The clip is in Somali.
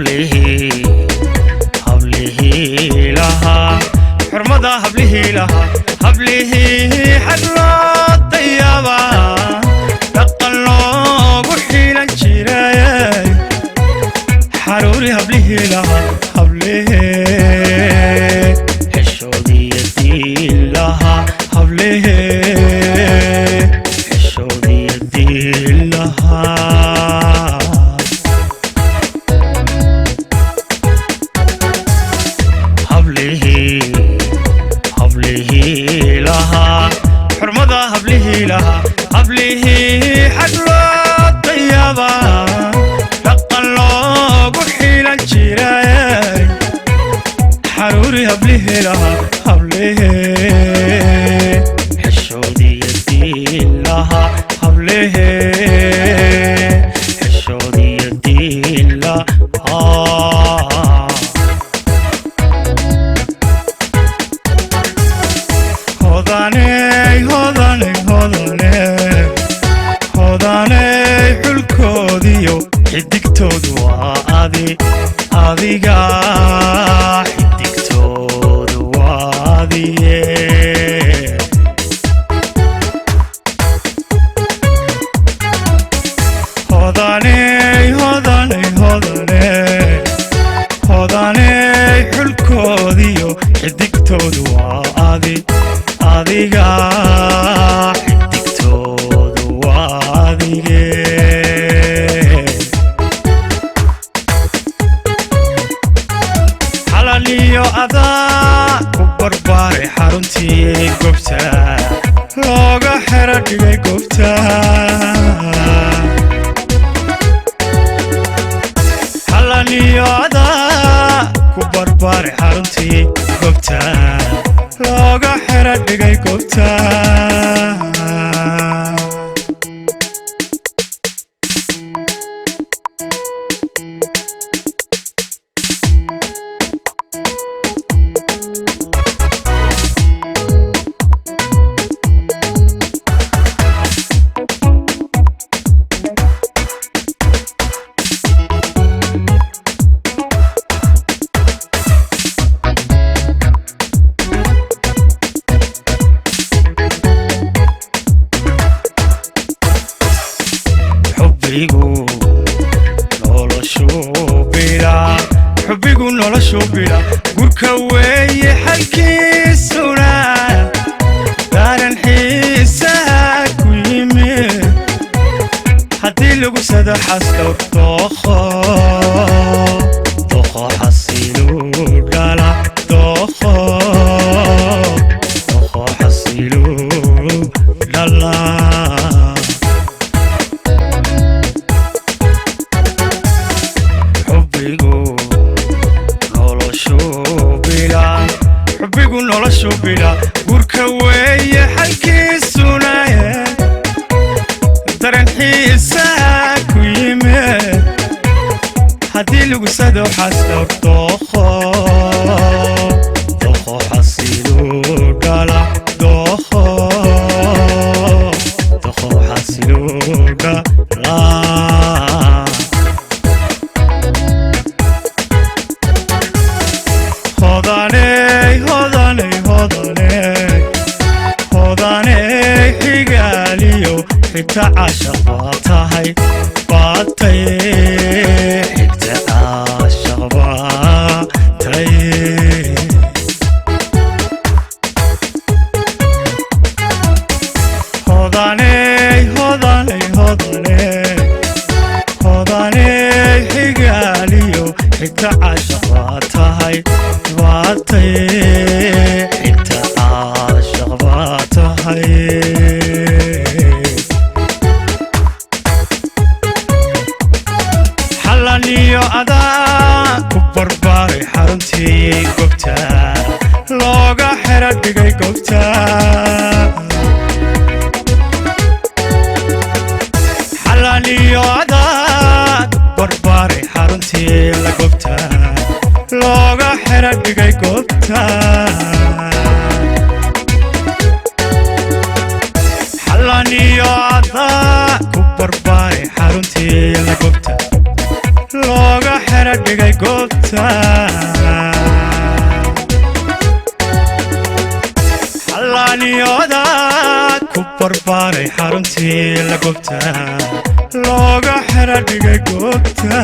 Hablihii, hablihii lahaa xurmada, hablihii lahaa, hablihii xag loo dayaba, dhaqan loogu xiilan jiray, xaruuri hablihii lahaa, hablihii xishoodiyo diin lahaa, hablihii xishoodiyo diin lahaa. Hablihii, hablihii lahaa xurmada, hablihii lahaa, hablihii xag loo dayaba, dhaqan loogu xiilan jiray, xaruuri hablihii lahaa, hablihii xishoodiyo diin lahaa, hablihii xishoodiyo diin lahaa. Hodaney, hodaney, hodaney, hodaney, xulkoodiyo xidigtoodu waa adi adiga, xidigtoodu waa adiye. Hodaney, hodaney, hodaney, hodaney, xulkoodiyo xidigtoodu waa adi adiga, xidigtoodu waa adige. Xalaliyo adaa ku barbaaray xaruntii gobta, looga xero dhigay gobta. Xalaliyo adaa ku barbaaray xaruntii gobta, looga xero dhigay gobta. Xubbigu noloshuu bila, xubbigu noloshuu bila, gurka weeye xalkiisuna, daaran xiisaha ku yimi haddii lagu sado xasdhowr dookho, dookho xasiluu dhala, dookho, dookho xasiluu dhala. Xubbigu noloshuu bila, xubbigu noloshuu bila, gurka weeye xalkiisuna, daran xiisaha ku yimi haddii lagu sado xasdhowr dookho, dookho xasiluu dhala, dookho, dookho xasiluu dhala. Hodaney, hodaney, hodaney, hodaney, xigaaliyo xigta caashaq baa tahay, baatay, xigta caashaq baa tay. Hodaney, hodaney, hodaney, hodaney, xigaaliyo xigta caashaq baa tahay, baatay, xigta caashaq baa tahay. Xalaniyo adaa ku barbaaray xaruntii gobta, looga xero dhigay goobta. Xalaaliyo cadaad barbaaray xaruntii la goobta, looga xero dhigay goobta. Xalaaniyo cadaad ku barbaaray xaruntii la goobta, looga xero dhigay goobta. Xallaaniyoodaad ku barbaaray xaruntii la gobta, looga xero dhigay goobta.